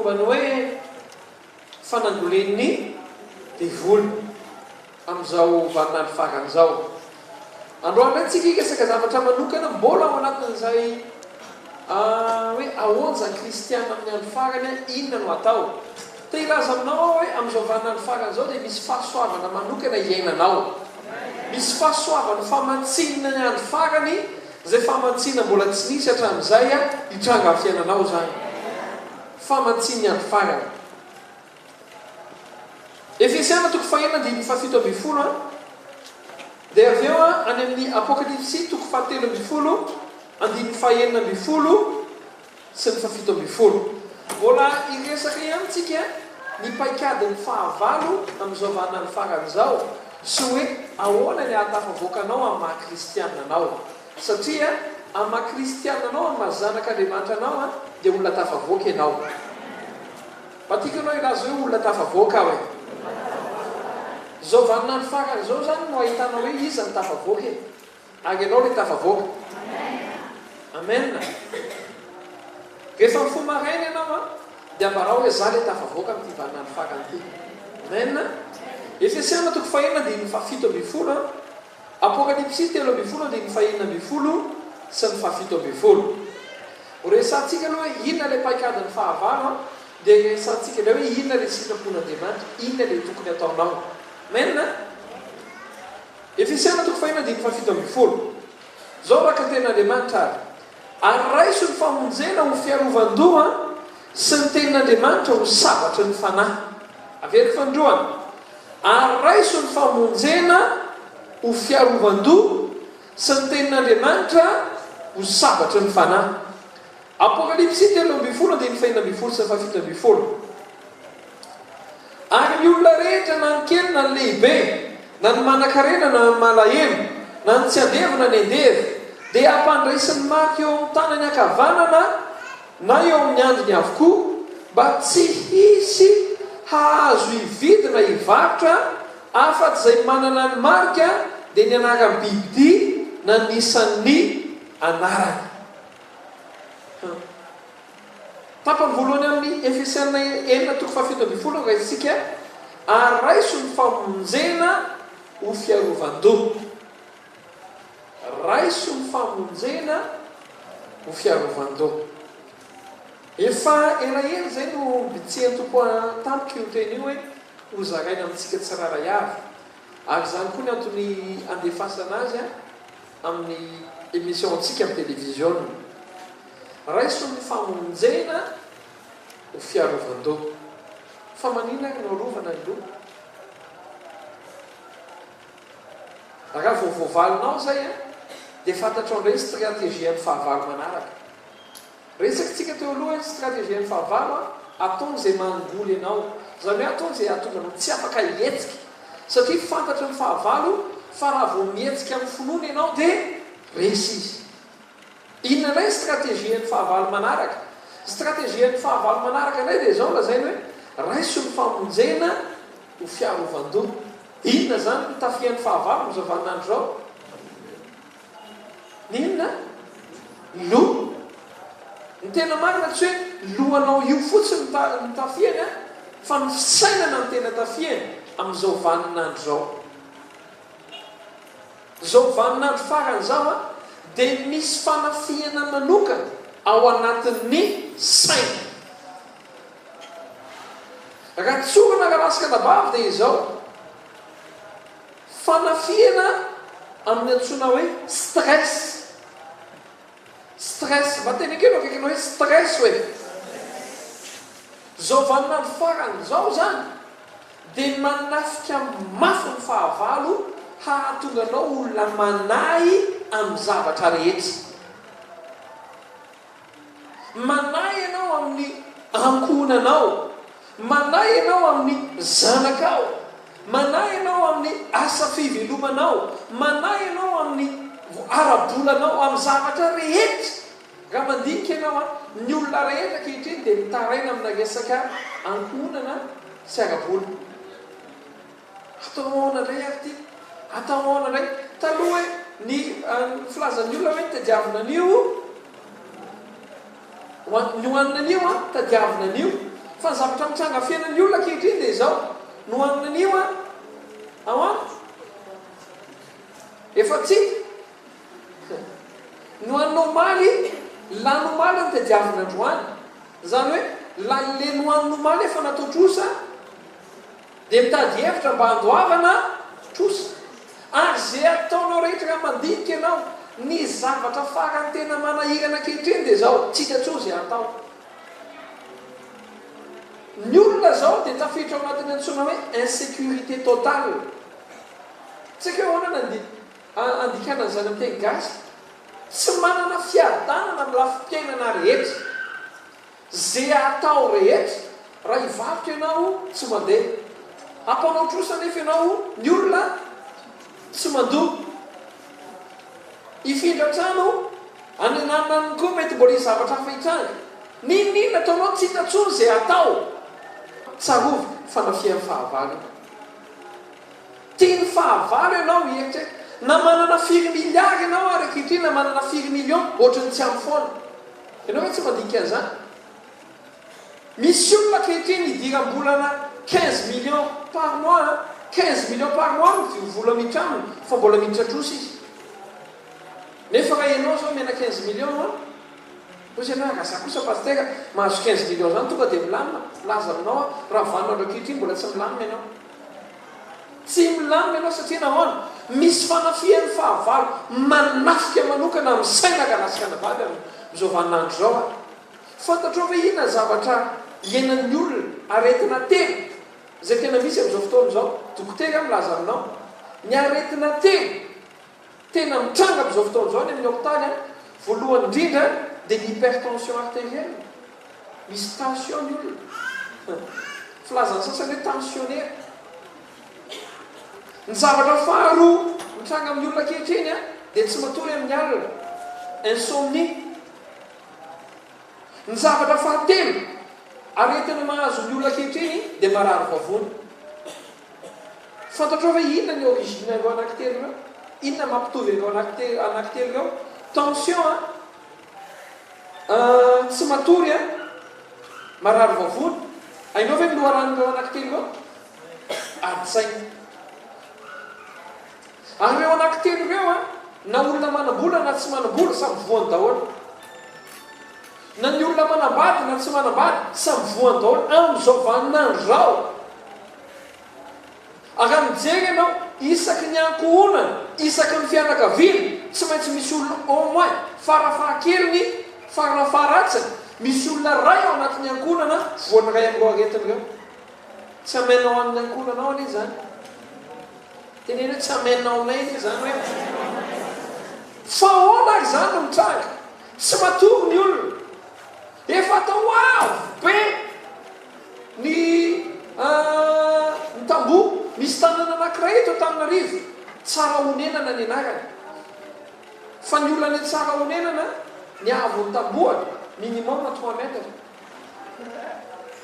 momba ny hoe fanangolen'ny devoly amin'izao vaninandro farany izao. Androany indray tsika hiresaka zavatra manokana mbola ao anatin'izay hoe ahoana izany kristiana amin'ny andro farany, inona no atao. Te hilaza aminao aho hoe amin'izao vaninandro farany izao dia misy fahasoavana manokana iainanao. Misy fahasoavana famantsiana ny andro farany izay famantsiana mbola tsy nisy hatramin'izay hitranga amin'ny fiainanao izany. Famantsian'ny andro farany. Efesiana toko fahenina andininy fahafito ambin'ny folo a, dia avy eo any amin'ny Apokalypsy toko fahatelo ambin'ny folo andininy fahenina ambin'ny folo sy ny fahafito ambin'ny folo. Mbola hiresaka ihany tsika ny paikadin'ny fahavalo amin'izao vaninandro farany izao sy hoe ahoana ny hahatafavoaka anao amin'ny maha kristiana anao. Satria amin'ny maha kristiana anao, amin'ny maha zanak'Andriamanitra anao dia olona tafavoaka ianao. Mba tiako ianao hilaza hoe olona tafavoaka aho e. Izao vaninandro farany izao izany no ahitanao hoe iza no tafavoaka e. Ary ianao ilay tafavoaka. Amen. Rehefa mifoha maraina ianao an, dia ambarao hoe za ilay tafavoaka amin'ity vaninandro farany ity. Amen. Efesiana toko fahenina andininy fahafito ambin'ny folo an, Apokalypsy 13 andininy fahenina ambin'ny folo sy ny fahafito ambin'ny folo. Ho resahantsika aloha hoe inona ilay paikadin'ny fahavalo an, dia resahantsika indray hoe inona ilay sitrapon'Andriamanitra, inona ilay tokony hataonao. Amen. Efesiana toko fahenina andininy fahafito ambin'ny folo. Izao araka ny tenin'Andriamanitra ary, Ary raiso ny famonjena ho fiarovan-doha sy ny tenin'Andriamanitra ho sabatry ny fanahy. Averiko fanindroany, Ary raiso ny famonjena ho fiarovan-doha sy ny tenin'Andriamanitra ho sabatry ny fanahy. Apokalypsy 13 andininy fahenina ambin'ny folo sy ny fahafito ambin'ny folo. Ary ny olona rehetra, na ny kely na ny lehibe, na ny manankarena na ny malahelo, na ny tsy andevo na ny andevo, dia hampandraisin'ny marika eo amin'ny tanany ankavanana na eo amin'ny handriny avokoa, mba tsy hisy hahazo hividy na hivarotra afa-tsy izay manana ny marika, dia ny anaran'ny bibidia na ny isan'ny anarany. Tapany voalohany amin'ny Efesiana enina toko fahafito ambin'ny folo no raisintsika, Ary raiso ny famonjena ho fiarovan-doha. Raiso ny famonjena ho fiarovan-doha. Efa elaela izay no bitsihan'ny Tompo tamiko io teny io hoe hozaraina amintsika tsirairay avy. Ary izany koa ny antony andefasana azy amin'ny émission-ntsika amin'ny televiziona. Raiso ny famonjena ho fiarovan-doha. Fa maninona ary no arovana ny loha? Raha vao voavalinao izay an, dia fantatrao indray ny stratégie-n'ny fahavalo manaraka. Resakintsika teo aloha hoe stratégie ny fahavalo an, ataony izay mangoly anao. Izany hoe ataony izay hahatonga anao tsy afaka hihetsika. Satria fantatry ny fahavalo fa raha vao mihetsika amin'ny finoana ianao dia resy izy. Inona indray ny stratégie ny fahavalo manaraka? Ny stratégie ny fahavalo manaraka indray dia izao lazainy hoe raiso ny famonjena ho fiarovan-doha. Inona izany no tafihan'ny fahavalo amin'izao vaninandro izao? Ny inona? Loha. Ny tena marina tsy hoe lohanao io fotsiny no tafihany an, fa ny fisainana no tena tafihany amin'izao vaninandro izao. Izao vaninandro farany izao an, dia misy fanafihana manokana ao anatin'ny saina. Raha tsorina rahalahy sy anabavy dia izao. Fanafihana amin'ny antsoina hoe stress. Stress, mba teneno kely eo akaikinao hoe stress hoe. Izao vaninandro farany izao izany dia manafika mafy ny fahavalo hahatonga anao olona manahy amin'ny zavatra rehetra. Manahy ianao amin'ny ankohonanao. Manahy ianao amin'ny zanakao. Manahy ianao amin'ny asa fivelomanao. Manahy ianao amin'ny ara-bolanao, amin'ny zavatra rehetra. Raha mandinika ianao an, ny olona rehetra ankehitriny dia mitaraina amina resaka ankohonana sy ara-bola. Atao ahoana indray ary ity? Atao ahoana indray? Taloha hoe ny filazan'ny olona hoe tadiavina an'io, ny hohanina an'io an, tadiavina an'io. Fa ny zavatra mitranga amin'ny fiainan'ny olona ankehitriny dia izao, nohanina anio an, ahoana? Efa tsy hita. Nohanina omaly, lany omaly no tadiavina androany. Izany hoe, la, le nohanina omaly efa natao trosa, dia mitady hevitra mba handoavana trosa. Ary ze ataonao rehetra raha mandinika ianao, ny zavatra farany tena manahirana ankehitriny dia izao, tsy hita intsony ze atao. Ny olona izao dia tafiditra ao anatin'ny antsoina hoe insécurité totale. Tsy haiko hoe ahoana ny andi, andikana an'izany amin'ny teny gasy. Tsy manana fiadanana amin'ny lafim-piainana rehetra. Ze atao rehetra, raha hivarotra ianao tsy mandeha. Hampanao trosa anefa ianao, ny olona tsy mandoa. Hifindra trano any ananona any koa mety mbola hisy zavatra hafa hitranga. N'inon'inona ataonao tsy hita intsony ze atao. Tsarovy, fanafihan'ny fahavalo io. Tian'ny fahavalo ianao hieritreritra. Na manana firy milliards ianao ary ankehitriny na manana firy millions, ohatran'ny tsy ampy foana. Ianao ve tsy mandinika an'izany? Misy olona ankehitriny idiram-bolana 15 millions par mois an, 15 millions par mois no vola miditra aminy fa mbola miditra trosa izy. Nefa raha ianao izao omena 15 millions an, hoy ianao raha za kosa pasitera mahazo 15 millions zany tonga dia milamina, milaza aminao aho raha vanona andro ankehitriny mbola tsy milamina ianao. Tsy milamina ianao satria nahoana? Misy fanafihan'ny fahavalo manafika manokana amin'ny saina rahalahy sy anabavy amin'izao vaninandro izao ary. Fantatrao ve inona ny zavatra iainan'ny olona, aretina telo izay tena misy amin'izao fotoana izao? Dokotera milaza aminao. Ny aretina telo tena mitranga amin'izao fotoana izao any amin'ny hopitaly, voalohany indrindra dia ny hypertension artérielle. Misy tension ny olona. Filazan'ny sasany hoe tensionnaire. Ny zavatra faharoa mitranga amin'ny olona ankehitriny dia tsy matory amin'ny alina, insomnie. Ny zavatra fahatelo, aretina mahazo ny olona ankehitriny dia marary vavony. Fantatrao ve inona ny origine an'ireo anankitelo ireo? Inona mampitovy an'ireo anankitelo ireo? Tension an! Tsy matory an! Marary vavony. Hainao ve ny loharanon'ireo anankitelo ireo? Ady-tsaina. Ary ireo anankitelo ireo an, na olona manam-bola na tsy manam-bola, samy voany daholo. Na ny olona manambady na tsy manambady, samy voany daholo amin'izao vaninandro izao. Raha mijery ianao, isaky ny ankohonana, isaky ny fianakaviana, tsy maintsy misy olona au moins, farafahakeliny, farafaharatsiny, misy olona iray ao anatin'ny ankohonana voan'ny iray amin'ireo aretina ireo. Tsy amen ao amin'ny ankohonanao anie izany. Teneno hoe tsy amen ao aminay anie izany hoe. Fa ahoana ary izany no mitranga? Tsy matory ny olona. Efa atao avo be ny ny tamboho. Misy tanàna anankiray eto Antananarivo, Tsarahonenana ny anarany. Fa ny olona any Tsarahonenana, ny haavon'ny tambohony, minimum trois mètres.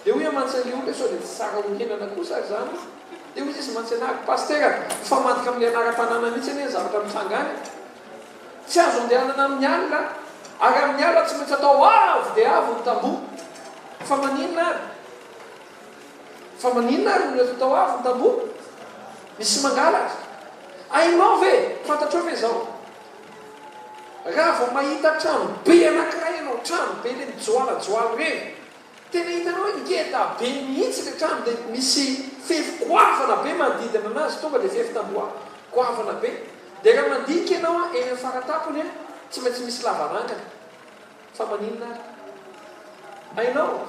Dia hoy aho mantsy an'ilay olona hoe sao dia tsy Tsarahonenana kosa ary izany? Dia hoy izy mantsy anah, Pasitera, mifamadika amin'ilay anaran-tanàna mihitsy anie ny zavatra mitranga any e. Tsy azo andehanana amin'ny alina, ary amin'ny alina tsy maintsy atao avo dia avo ny tamboho. Fa maninona ary? Fa maninona ary no atao avo ny tamboho? Misy mangalatra. Hainao ve? Fantatrao ve izao? Raha vao mahita trano be anankiray ianao, trano be ilay mijoalajoala ireny, Tena hitanao hoe ngeda be mihitsy ilay trano dia misy fefy goavana be manodidina anazy, tonga dia fefy tamboho goavana be. Dia raha mandinika ianao an, eny amin'ny faratapony an, tsy maintsy misy lavarangana. Fa maninona ary? Hainao?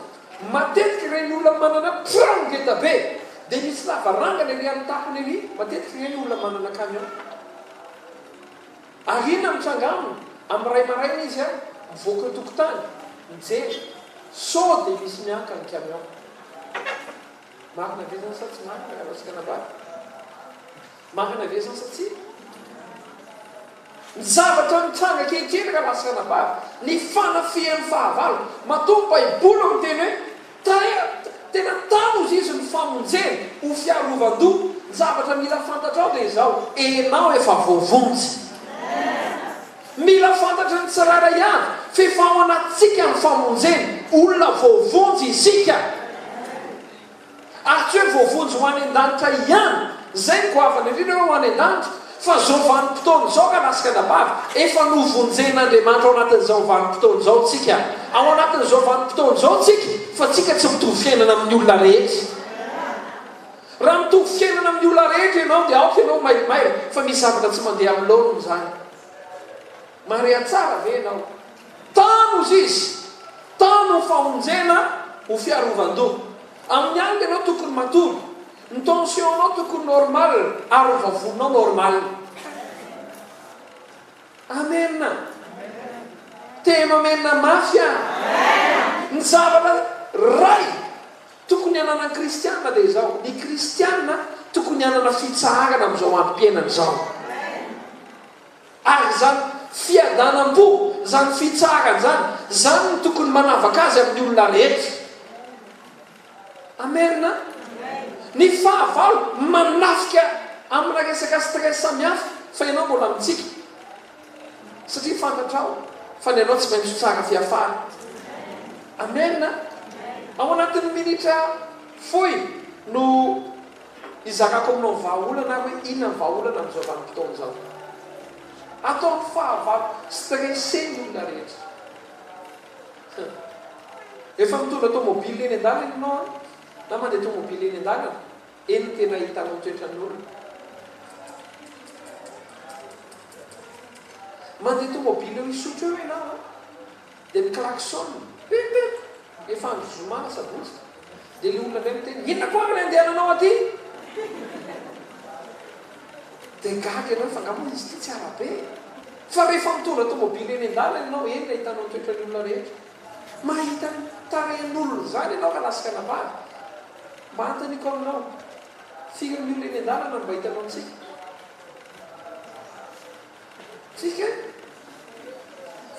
Matetika ireny olona manana trano ngeda be dia misy lavarangana ery amin'ny tapony ery, matetika ireny olona manana camion. Ary inona no mitranga aminy? Amin'ny iray maraina izy mivoaka eo tokotany, mijery sao dia misy mianka ny camion. Marina ve izany sa tsy marina raha resaka anabavy? Marina ve izany sa tsia? Ny zavatra mitranga ankehitriny raha lasa anabavy, ny fanafihan'ny fahavalo. Matoa ny Baiboly miteny hoe Tena tano izy ny famonjena ho fiarovan-doha. Ny zavatra mila fantatrao dia izao, enao efa voavonjy. Mila fantatry ny tsirairay avy fa efa ao anatintsika ny famonjena. Olona voavonjy isika. Ary tsy hoe voavonjy ho any an-danitra ihany, izay no goavana indrindra hoe ho any an-danitra, fa izao vanim-potoana izao ka lasa anabavy, efa novonjen'Andriamanitra ao anatin'izao vanim-potoana izao tsika. Ao anatin'izao vanim-potoana izao tsika, fa tsika tsy mitovy fiainana amin'ny olona rehetra. Raha mitovy fiainana amin'ny olona rehetra ianao dia aoka ianao mailomailo fa misy zavatra tsy mandeha amin'ny laoniny izany. Mahare tsara ve ianao? Tano hozy izy, tano ho famonjena, ho fiarovan-doha. Amin'ny alina ianao tokony matory, ny tension-nao tokony normal ary ny vavoninao normal. Amen! Tena amen mafy ah! Ny zavatra iray tokony hananan'ny kristiana dia izao, ny kristiana tokony hanana fitsaharana amin'izao androm-piainana izao. Ary izany fiadanam-po, izany fitsaharana izany, izany no tokony manavaka azy amin'ny olona rehetra. Amen. Ny fahavalo manafika amina resaka stress samihafa fa ianao mbola mitsiky. Satria fantatrao fa ny anao tsy maintsy ho tsara fiafara. Amen. Ao anatin'ny minitra fohy no Hizarako aminao vahaolana aho hoe inona ny vahaolana amin'izao vanim-potoana izao. Ataon'ny fahavalo stressé ny olona rehetra. Hum. Efa mitondra tomobile eny an-dalana ianao an, na mandeha tomobile eny an-dalana, eny no tena ahitanao ny toetran'ny olona. Mandeha tomobile eo Isotry eo ianao an, dia mi-klaxon, pip pip, efa andro zoma na sabotsy. Dia ilay olona indray miteny, inona koa ary ny andehananao aty? Dia gaga ianao fa angaha moa izy ity tsy arabe? Fa rehefa mitondra tomobily eny an-dalana ianao, eny no ahitanao ny toetran'ny olona rehetra. Mahita ny tarehin'olona izany ianao ka lasa kanabary. Mba anontaniako aminao, firy amin'ny olona eny an-dalana no mba hitanao mitsiky? Firy kay?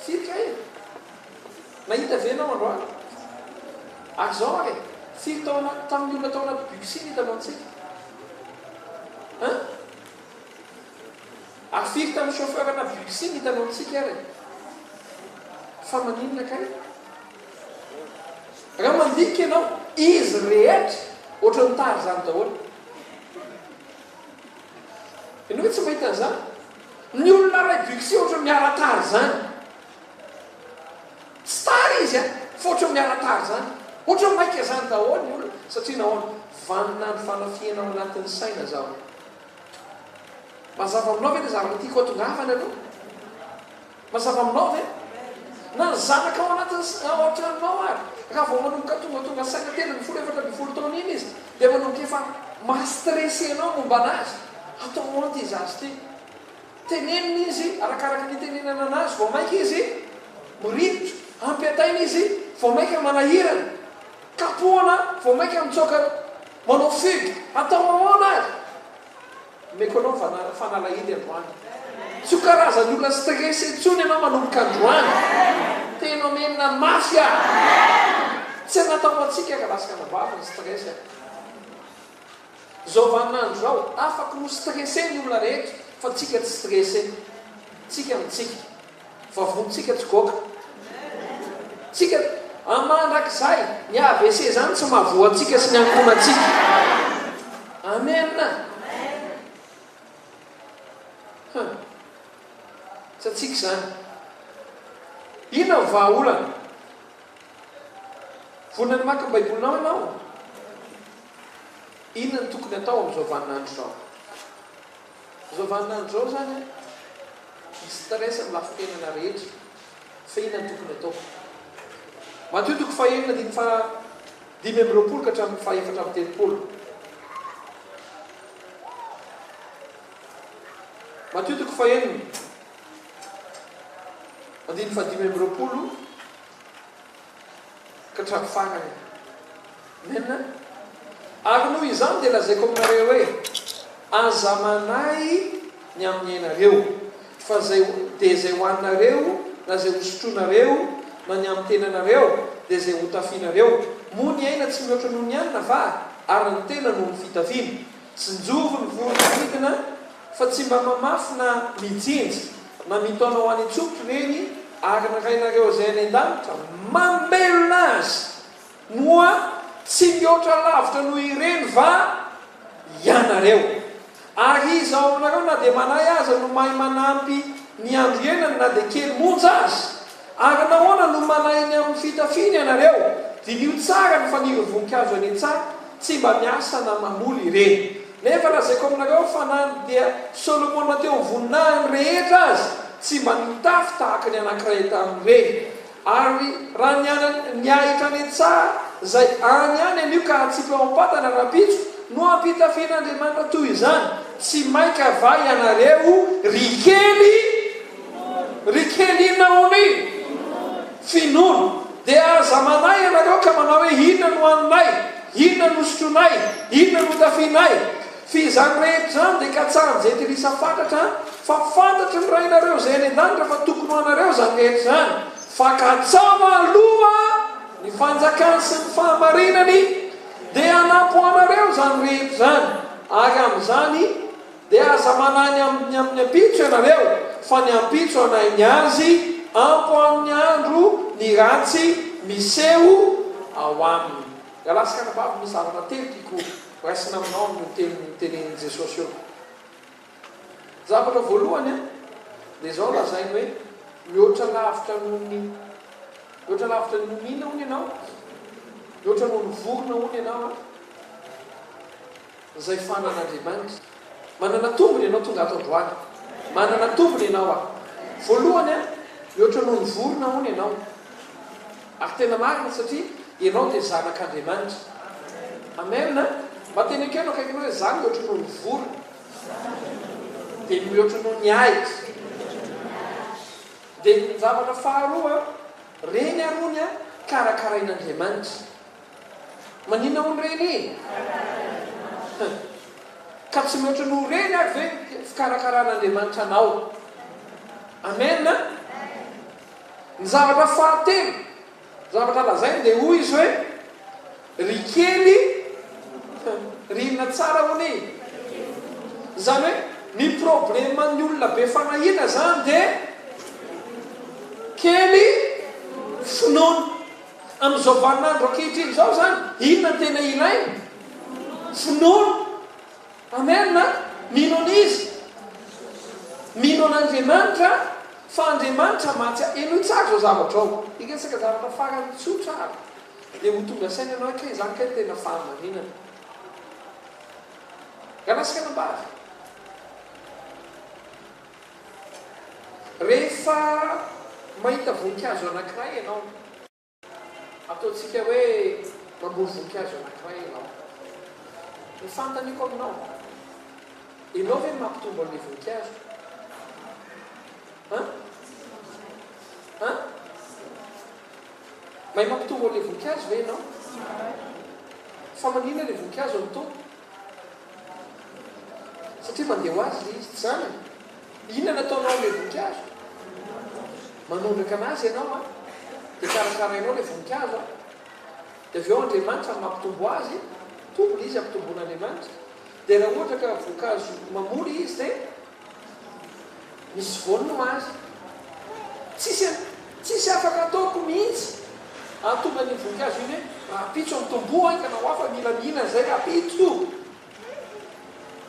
Firy kay e? Nahita ve ianao androany? Ary izao ary e, firy tao anaty, tamin'ny olona tao anaty bus iny hitanao antsika? Hein? Ary firy tamin'ny chauffeur ana bus iny hitanao antsika ary e? Fa maninona kay? Raha mandinika ianao, izy rehetra ohatran'ny tary izany daholo. Ianao ve tsy mahita an'izany? Ny olona iray Duxi ohatran'ny miara-tary izany. Tsy tara izy an, fa ohatran'ny miara-tary izany. Ohatran'ny maika izany daholo ny olona. Satria nahoana? Vaninandro fanafihana ao anatin'ny saina izao. Mazava aminao ve ilay zavatra tiako hatongavana aloha? Mazava aminao ve? Na ny zanaka ao anatin'ny ao an-tranonao ary, raha vao manomboka tongatonga saina 13 14 taona iny izy dia manomboka efa maha-stressé anao momba an'azy. Atao ahoana ity zaza ity? Tenenina izy, arakaraka ny itenenana an'azy vao mainka izy mirifitra, ampiantaina izy vao mainka manahirana, kapohana vao mainka mitsoaka manao fugue. Atao ahoana ary? Omeko anao ny fanalahidy androany. Tsy ho karazan'ny olona stressé intsony ianao manomboka androany. Tena omenina mafy aho. Tsy natao ho antsika rahalahy sy ranabavy ny stress a. Izao vaninandro izao, afaky ho stressé ny olona rehetra fa tsika tsy stressé. Tsika mitsiky. Vavonitsika tsy goaka. Tsika mandrakizay, ny AVC zany tsy mahavoa antsika sy ny ankohonantsika. Amen. Hum. Tsy antsika izany. Inona ny vahaolana? Vonona ny maka ny Baibolinao ianao? Inona no tokony atao amin'izao vaninandro izao? Izao vaninandro izao izany an, ny stress amin'ny lafim-piainana rehetra, fa inona no tokony atao? Matio toko fahenina andininy faha 25 ka hatramin'ny faha 34. Matio toko fahenina andininy faha 25 ka hatramin'ny farany. Amen. Ary noho izany dia lazaiko aminareo hoe, Aza manahy ny amin'ny ainareo, fa izay dia izay hohaninareo, na izay hosotroinareo, na ny amin'ny tenanareo, dia izay hotafianareo. Moa ny aina tsy mihoatra noho ny hanina va? Ary ny tena noho ny fitafiana? Tsinjovy ny vorona midina, fa tsy mba mamafy na mijinja, na mitaona ho any an-tsopitra ireny, ary ny Rainareo izay any an-danitra mamelona azy. Moa Tsy mihoatra lavitra noho ireny va ianareo? Ary iza ao aminareo na dia manahy aza no mahay manampy ny andro iainany na dia kely monja aza? Ary nahoana no manahy ny amin'ny fitafiana ianareo? Diniho tsara ny fanirin'ny voninkazo any an-tsaha, tsy mba miasa na mamoly ireny. Nefa lazaiko aminareo fa na dia Solomona teo amin'ny voninahiny rehetra aza tsy mba nitafy tahaka ny anankiray tamin'ireny. Ary raha ny ahitra any an-tsaha izay any ihany anio ka hatsipy ao am-patana rahampitso, no hampitafian'Andriamanitra toy izany, tsy mainka va ianareo, ry kely, ry kely inona hono iny? Finoana. Dia aza manahy ianareo ka manao hoe, Inona no haninay? Inona no hosotroinay? Inona no hotafianay? F'izany rehetra izany dia katsahan'ny jentilisa fatratra, fa fantatry ny Rainareo izay any an-danitra fa tokony ho anareo izany rehetra izany. Fa katsaho aloha ny fanjakany sy ny fahamarinany, dia hanampy ho anareo izany rehetra izany. Ary amin'izany dia aza manahy ny amin'ny amin'ny ampitso ianareo, fa ny ampitso hanahy ny azy, ampy ho an'ny andro ny ratsy miseho ao aminy. Rahalahy sy ranabavy, misy zavatra telo tiako Raisina aminao amin'io teny notenenin'i Jesosy io. Zavatra voalohany dia izao lazainy hoe mihoatra lavitra noho ny mihoatra lavitra noho ny inona hono ianao? Mihoatra noho ny vorona hono ianao an? Izay fanan'Andriamanitra. Manana tombony ianao tonga ato androany. Manana tombony ianao an. Voalohany an, mihoatra noho ny vorona hono ianao. Ary tena marina satria ianao dia zanak'Andriamanitra. Amen a! Mba teneno kely eo akaikinao hoe za mihoatra noho ny vorona. Dia mihoatra noho ny ahitra. Dia ny zavatra faharoa, reny ary hono a, karakarain'Andriamanitra. Maninona hono reny e? Ka tsy mihoatra noho reny ary ve ny fikarakaran'Andriamanitra anao? Amen a! Ny zavatra fahatelo, zavatra lazainy dia hoy izy hoe, Ry kely, ry inona tsara hono e? Izany hoe, ny probleman'ny olona be fanahiana izany dia kely finoana. Amin'izao vaninandro ankehitriny izao izany, inona no tena ilaina? Finoana. Amen a! Mino an'iza? Mino an'Andriamanitra fa Andriamanitra mahatsiaro. Henoy tsara izao zavatra izao. Hiresaka zavatra farany tsotra aho dia ho tonga saina ianao hoe kay izany kay no tena fahamarinana. Rahalahy sy ranabavy, rehefa mahita voninkazo anankiray ianao, Ataontsika hoe mamboly voninkazo anankiray ianao. Ny fanontaniako aminao, ianao ve no mampitombo an'ilay voninkazo? An? An? Mahay mampitombo an'ilay voninkazo ve ianao? Fa maninona ilay voninkazo no mitombo? Satria mandeha ho azy ilay izy, tsy izany? Inona no ataonao amin'ilay voninkazo? Manondraka anazy ianao an, dia karakarainao ilay voninkazo an, dia avy eo Andriamanitra no mampitombo azy, mitombo ilay izy ampitomboin'Andriamanitra, dia raha ohatra ka voankazo mamoly izy dia misy voany ho azy. Tsisy tsisy afaka ataoko mihitsy hahatonga an'iny voninkazo iny hoe rahampitso mitomboa haingana ho afa mila mihinana izay rahampitso.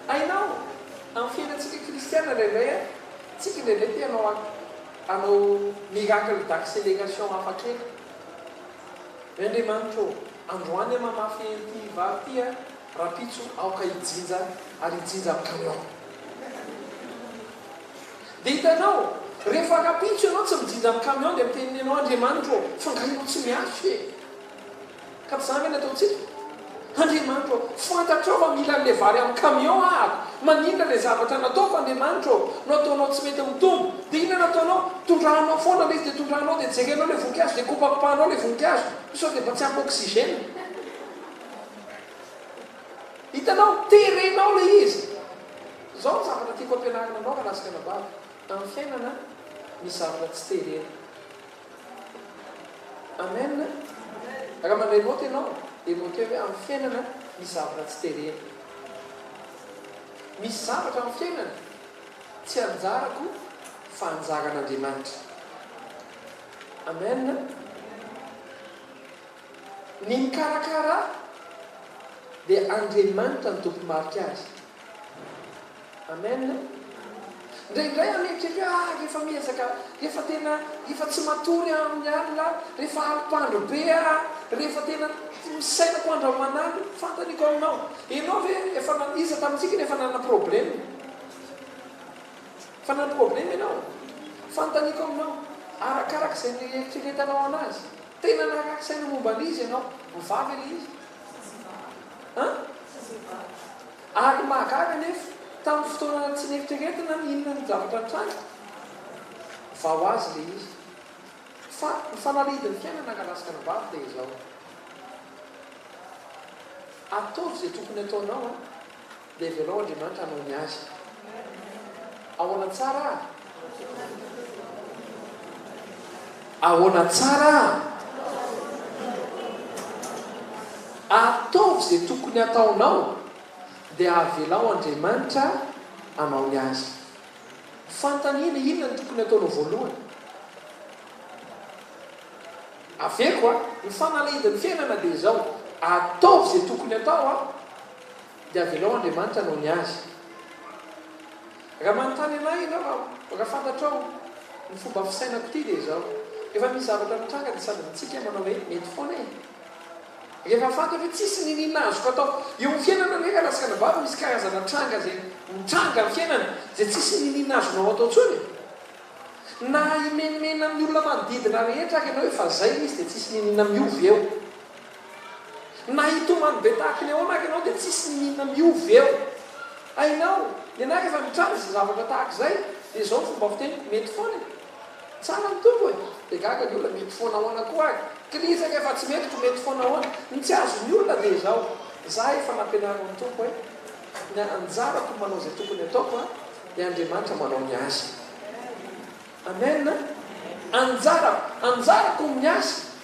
Hainao, amin'ny fiainantsika kristiana indraindray an, tsika indraindray te hanao hanao miracle d'accélération hafa kely. Ry Andriamanitra ô, androany aho mamafy an'ity vary ity an, rahampitso aoka hijinja ary hijinja amin'ny camion. Dia hitanao, rehefa rahampitso ianao tsy mijinja amin'ny camion dia miteny ianao, Andriamanitra ô, fa angaha ianao tsy miasa e? Ka tsy izany ve ny ataontsika? Andriamanitra ô, fantatrao fa mila an'ilay vary amin'ny camion ahako. Maninona ilay zavatra nataoko, Andriamanitra ô, no ataonao tsy mety mitombo? Dia inona no ataonao? Tondrahanao foana ilay izy, dia tondrahanao, dia jerenao ilay voninkazo, dia kopakopahanao ilay voninkazo. Sao dia mba tsy ampy oxygène? Hitanao? Terenao ilay izy. Izao ny zavatra tiako ampianarina anao, rahalahy sy ranabavy, amin'ny fiainana, misy zavatra tsy terena. Amen. Raha mandray note ianao dia noter hoe amin'ny fiainana misy zavatra tsy terena. Misy zavatra amin'ny fiainana tsy anjarako fa anjaran'Andriamanitra. Amen. Ny mikarakara ahy. Dia Andriamanitra no tompo-marika azy. Amen. Indraindray aho mieritreritra hoe ah rehefa miezaka, rehefa tena, rehefa tsy matory aho amin'ny alina, rehefa alim-pandro be aho, rehefa tena misainako andro aman'alina, fantaniko aminao. Ianao ve efa, iza tamintsika no efa nanana problème? Fa nanana problème ianao? Fanontaniako aminao, arakaraka izay nieritreretanao anazy, tena narary saina momba an'iza ianao? Mivaha ve ilay izy? An? Ary mahagaga anefa, tamin'ny fotoana tsy neritreretina, inona ny zavatra nitranga? Vao azy ilay izy. Fa ny fanalahidin'ny fiainana rahalahy sy ranabavy dia izao, ataovy izay tokony ataonao an! Dia avelao Andriamanitra hanao ny azy. Ahoana tsara a? Ahoana tsara a? Ataovy izay tokony hataonao dia avelao Andriamanitra hanao ny azy. Fanontaniana, inona no tokony hataonao voalohany? Averiko a, ny fanalahidin'ny fiainana dia izao, ataovy izay tokony hatao a, Dia avelao Andriamanitra hanao ny azy. Raha manontany anah ianao, raha raha fantatrao ny fomba fisainako ity dia izao, rehefa misy zavatra mitranga dia sady mitsiky aho manao hoe mety foana e. Rehefa fantatro hoe tsisy niniana azoko atao. Eo amin'ny fiainana anie rahalahy sy ranabavy misy karazana tranga izay mitranga amin'ny fiainana izay tsisy niniana azonao atao intsony e. Na himenomenona amin'ny olona manodidina rehetra ary ianao hoe fa zay izy dia tsisy niniana miova eo. Na hitomany be tahaky ny ahoana ary ianao dia tsisy niniana miova eo. Hainao, nenahy rehefa mitranga izay zavatra tahaka izay dia izao ny fomba fiteniko, mety foana e! Tsara ny Tompo e! Dia gaga ny olona, mety foana ahoana koa ary? K'ilay izy ange efa tsy mety ko mety foana ahoana? Ny tsy azon'ny olona dia izao, za efa nampianarin'ny Tompo hoe ny anjarako manao izay tokony ataoko an, dia Andriamanitra manao ny azy. Amen! Anjarako, anjarako ny miasa.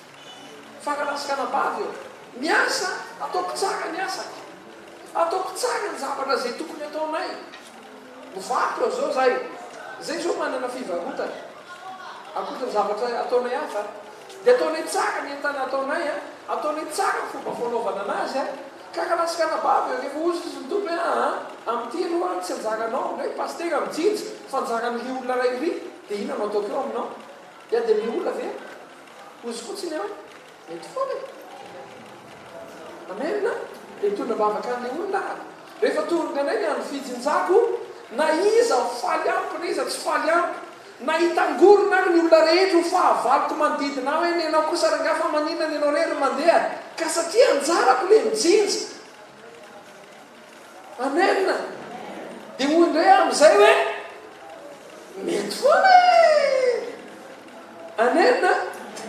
Fa rahalahy sy ranabavy ô, miasa, ataoko tsara ny asako. Ataoko tsara ny zavatra izay tokony ataonay. Mivarotra izao izahay. Izay izao manana fivarotana. Ankoatra ny zavatra ataonay hafa, dia ataonay tsara ny entana ataonay, ataonay tsara ny fomba fanaovana anazy. Ka rahalahy sy ranabavy ô, rehefa hozy izy ny Tompo hoe, aa, amin'ity aloha tsy anjaranao indray pasitera mijinja, fa anjaran'iry olona iray iry, dia inona no ataoko eo aminao? Hiady amin'ilay olona ve aho? Ozy fotsiny aho, mety foana e! Amen! Dia mitondra am-bavaka an'ilay olona aho. Rehefa tonga indray ny andro fijinjako, na iza ho faly amiko na iza tsy faly amiko, na hitangorona ary ny olona rehetra ho fahavaloko manodidina ahy hoe nenao kosa rangahy fa maninona nenao irery no mandeha, ka satria anjarako ilay mijinja. Amen! Dia hoy indray aho amin'izay hoe, mety foana e! Amen!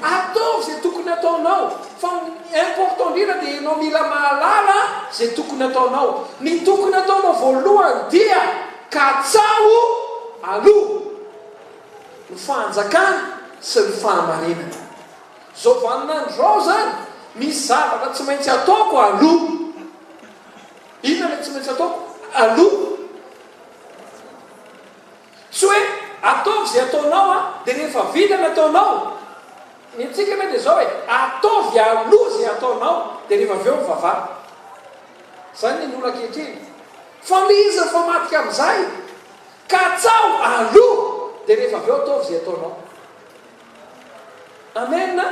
Ataovy izay tokony hataonao, fa ny important indrindra dia ianao mila mahalala izay tokony hataonao. Ny tokony hataonao voalohany dia katsaho aloha ny fanjakana sy ny fahamarinana. Izao vaninandro izao izany, misy zavatra tsy maintsy ataoko aloha. Inona ilay tsy maintsy ataoko aloha? Tsy hoe ataovy izay ataonao an, dia rehefa vita ny ataonao, ny antsika anie dia izao e, ataovy aloha izay ataonao, dia rehefa avy eo mivavaha. Izany ny olona ankehitriny. Fa ilay izy mifamadika amin'izay, katsaho aloha, dia rehefa avy eo ataovy izay ataonao. Amen a!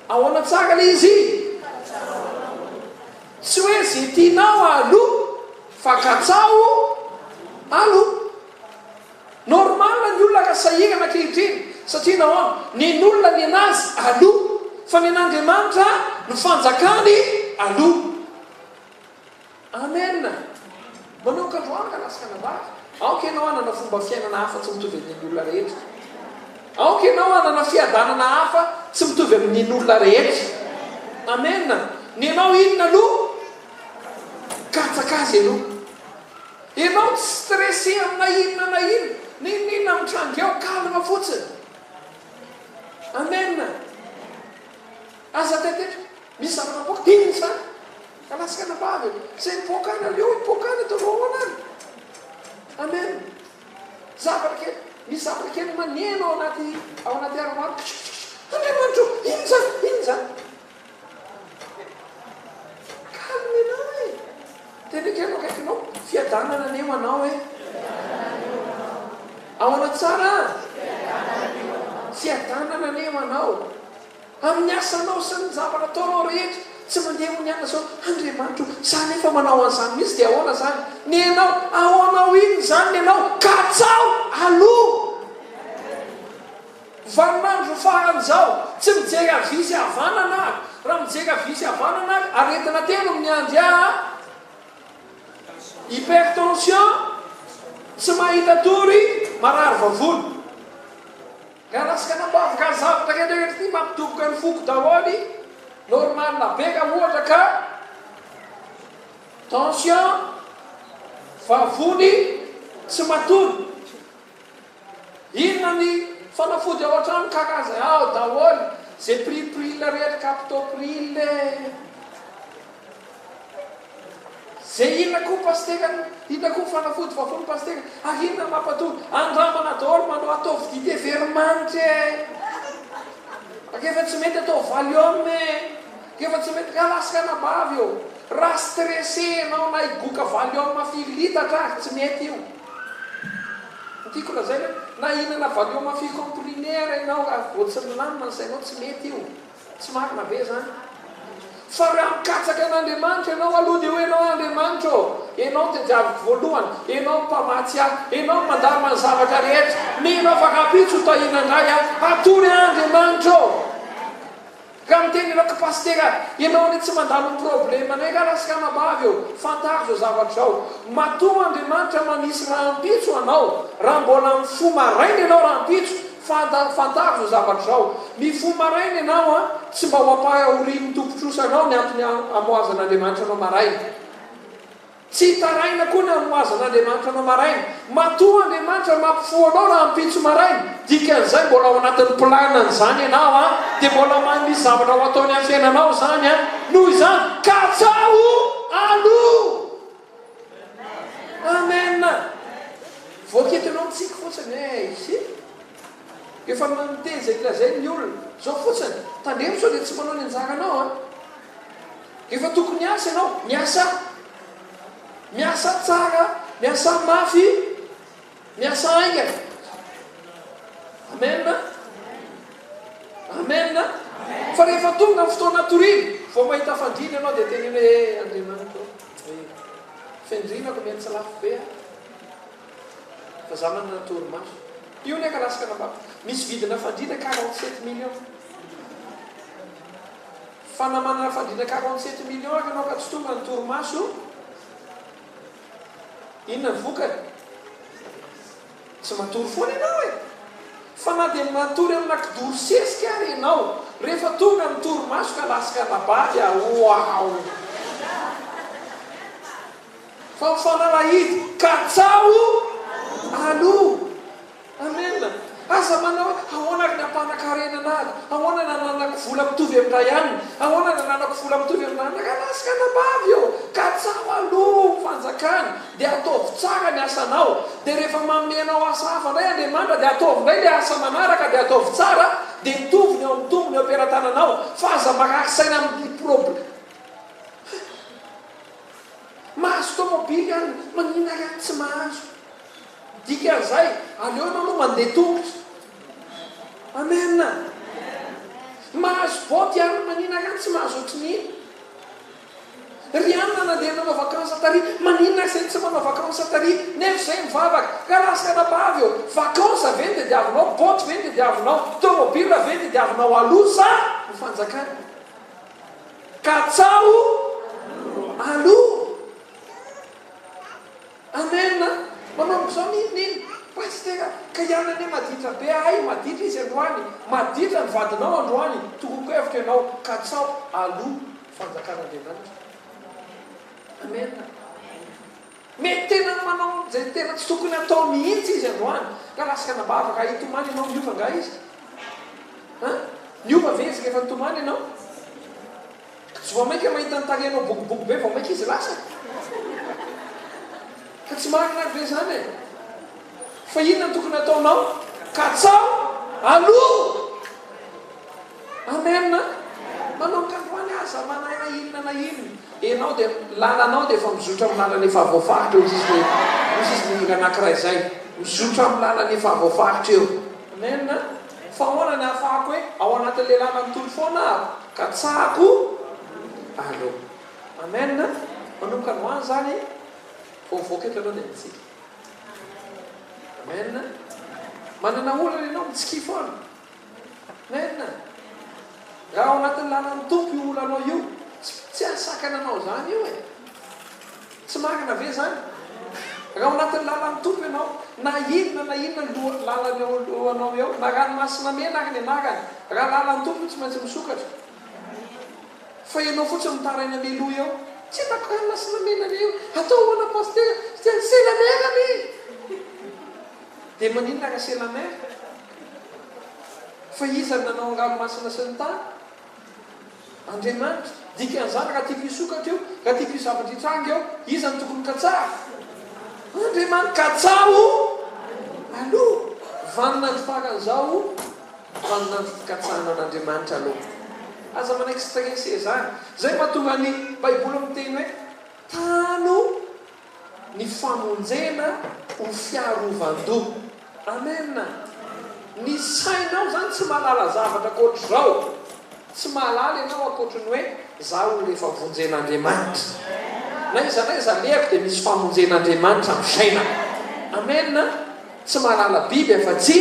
Ahoana tsara le izy? Tsy hoe ze tianao aloha fa katsaho aloha. Normal ny olona raha sahirana ankehitriny satria nahoana? Nen'olona nenazy aloha fa nen'Andriamanitra ny fanjakany aloha. Amen! Manomboka androany ka lasa anabavy. Aoka ianao hanana fomba fiainana hafa tsy mitovy amin'ny an'ny olona rehetra. Aoka ianao hanana fiadanana hafa tsy mitovy amin'ny an'ny olona rehetra. Amen! Ny anao inona aloha? Katsaka azy aloha. Ianao tsy stressé amina inona na inona, n'inon'inona mitranga eo, calme fotsiny. Amen! Aza taitaitra. Misy zavatra mipoaka, inona izany? Alasy anabavy e! Izay mipoaka any, aleo hipoaka any, ataonao ahoana any? Amen! Zavatra kely, misy zavatra kely maneno ao anaty, ao anaty armoire, Andriamanitra ô, inona izany? Inona izany? Calme ianao e! akaiky ianao akaikinao, fiadanana anie ho anao e. Ahoana tsara? Fiadanana anie ho anao. Amin'ny asanao sy ny zavatra ataonao rehetra, tsy mandeha ho nianina zao, Andriamanitra o, za nefa manao an'izany mihitsy dia ahoana izany? Nenao, ahoanao inona izany nenao? Katsaho aloha! Vaninandro farany izao, tsy mijery havia sy havanana ary, raha mijery havia sy havanana ary, aretina telo no miandry ahy, hypertension, tsy mahita tory, marary vavony. Garasy kanambavy ka zavatra rehetra rehetra ity mampidoboka ny foko daholo, normal be raha ohatra ka tension, vavony, tsy matory. Inona ny fanafody ao an-trano karazany ao daholo, ze prix rehetra captopril e. Ze inona koa pastera inona koa fanafody vavony pastera ary inona no mampatory andramana daholo manao ataovy dite veromanitra e rehefa tsy mety ataovy valium e rehefa tsy mety raha lasa anabavy ô raha stressé ianao na higoka valium firy litatra ary tsy mety io ny tiako lazaina na hihinana valium firy comprimé ary ianao raha vao tsy milamina ny sainao tsy mety io. Tsy marina ve izany? Fa raha mikatsaka an'Andriamanitra ianao aloha dia hoy ianao hoe, Andriamanitra ô, Ianao no tadiaviko voalohany, Ianao no mpamatsy ahy, Ianao no mandamina ny zavatra rehetra, mino aho fa rahampitso ho tahiana indray aho, hatory ahy Andriamanitra ô! Raha miteny ianao ka Pasitera, ianao anie tsy mandalo ny problemanay raha sy ranabavy ô, fantaro izao zavatra izao, matoa Andriamanitra manisy rahampitso anao, raha mbola mifoha maraina ianao rahampitso, Fanta, fantaro izao zavatra izao, mifoha maraina ianao an, tsy mba ho ampahorian'ny tompon-trosa anao ny antony hamohazan'Andriamanitra anao maraina. Tsy hitaraina koa ny hamohazan'Andriamanitra anao maraina. Matoa Andriamanitra mampifoha anao rahampitso maraina, dikan'izay mbola ao anatin'ny planany izany ianao an, dia mbola misy zavatra ho ataony amin'ny fiainanao izany an. Noho izany, katsaho aloha! Amen! Voaketinao mitsiky fotsiny eh ici. Efa miteny izay lazainy ny olona. Zao fotsiny, tandremo sao dia tsy manao ny anjaranao an. Rehefa tokony hiasa ianao, miasà. Miasà tsara, miasà mafy, miasà haingana. Amen. Amen. Fa rehefa tonga ny fotoana hatoriana, vao mahita fandriana ianao dia teneno hoe eh Andriamanitra ô. Eh, fendrinako mety tsy lafo be a. Fa za manana torimaso. Io anie ka lasa kanambava. Misy vidina fandriana 47 millions. Fa na manana fandriana 47 millions ary ianao ka tsy tonga ny torimaso, inona ny vokany? Tsy matory foana ianao e! Fa na dia matory amina kidoro sesika ary ianao, rehefa tonga ny torimaso ka lasaka anabavy a, wow! Fa ny fanalahidy, katsaho aloha! Amen! Aza manao hoe, ahoana ary ny hampanan-karena an'ady? Ahoana ny hananako vola mitovy amin-dray anona? Ahoana ny hananako vola mitovy amin-dranona? Ka lasaka anabavy ô! Katsaho aloha ny fanjakana! Dia ataovy tsara ny asanao. Dia rehefa manome anao asa hafa indray Andriamanitra dia ataovy indray ilay asa manaraka dia ataovy tsara dia mitovy ny eo amin'ny tombony eo am-pelatananao fa aza marary saina amin'ny proble Mahazo tomobily any maninona ary any tsy mahazo. Dikan'izay aleo ianao aloha mandeha tongotra. Amen. Mahazo boty any maninona ary any tsy mahazo ohatrin'iny. Ry anona nandeha nanao vacances tary, maninona ary zay no tsy manao vacances tary nefa zay mivavaka, ka lasa anabavy ô, vacances ve no tediavinao, botte ve no tediavinao, tomobile ve no tediavinao aloha sa ny fanjakana? Katsaho aloha. Amen a! Manomboka izao n'inona inona Pasitera ka ianona anie maditra be hay maditra izy androany maditra ny vadinao androany toroko hevitra ianao katsaho aloha fanjakan'Andriamanitra Amen a! Mety tena manao izay tena tsy tokony atao mihitsy izy androany ka lasa anabavaka hitomany ianao miova angaha izy? An? Niova ve izy rehefa nitomany ianao? Tsy vao mainka mahita ny tarehinao bokoboky be vao mainka izy lasa? Ka tsy marina ary ve izany e? Fa inona no tokony hataonao? Katsaho aloha! Amen! Manomboka androany aza manana inona na inona. Enao dia lalanao dia efa mizotra amin'ny lalana efa voafaritra eo izy dia hozy izy mihira anakiray izay. Mizotra amin'ny lalana efa voafaritra eo. Amen. Fa ahoana ny ahafahako hoe ao anatin'ilay lalan'ny Tompo foana aho? Katsahako aloha. Amen. Manomboka androany izany vao mivoaka eto ianao dia mitsiky. Amen. Manana olana ianao mitsikia foana. Amen. Raha ao anatin'ny lalan'ny Tompo io olanao io, tsy hahasakana anao izany io e. Tsy marina ve izany? Raha ao anatin'ny lalan'ny Tompo ianao, na inona na inona loha lalana eo alohanao eo, na ranomasina mena ary ny anarany, raha lalan'ny Tompo io tsy maintsy misokatra. Fa ianao fotsiny mitaraina mialoha eo, tsy hitako ranomasina mena anie io, atao ahoana Pasitera? C'est la mer anie! Dia maninona raha c'est la mer? Fa iza no nanao ny ranomasina sy ny tany? Andriamanitra. Dikan'izany raha tiako hisokatra io, raha tiako hisy zavatra hitranga eo, iza no tokony katsaha? Andriamanitra. Katsaho aloha. Vaninandro farany izao, vaninandro fikatsahana an'Andriamanitra aloha. Aza manaiky stressé izany. Izay mahatonga ny Baiboly miteny hoe tano ny famonjena ho fiarovan-doha. Amen! Ny sainao izany tsy mahalala zavatra ankoatr'izao. Tsy mahalala ianao ankoatry ny hoe za olona efa vonjen'Andriamanitra. Na aiza na aiza alehako dia misy famonjen'Andriamanitra amin'ny fiainako. Amen! Tsy mahalala biby afa-tsy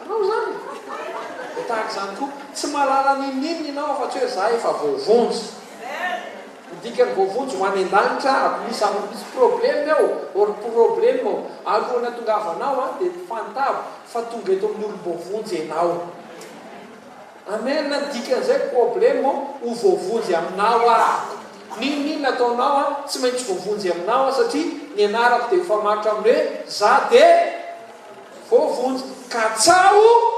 anao izany. Dia tahaka izany koa, tsy mahalala n'inon'inona ianao afa-tsy hoe za efa voavonjy. Ny dikan'ny voavonjy ho any an-danitra aby misy zavatra misy problème eo or problème eo alohan'ny hatongavanao an dia fantaro fa tonga eto amin'ny olom-boavonjy ianao Amen ny dikan'izay problème ho voavonjy aminao aho n'inon'inona ataonao an tsy maintsy voavonjy aminao aho satria ny anarako dia mifamatotra amin'ny hoe za dia voavonjy katsaho.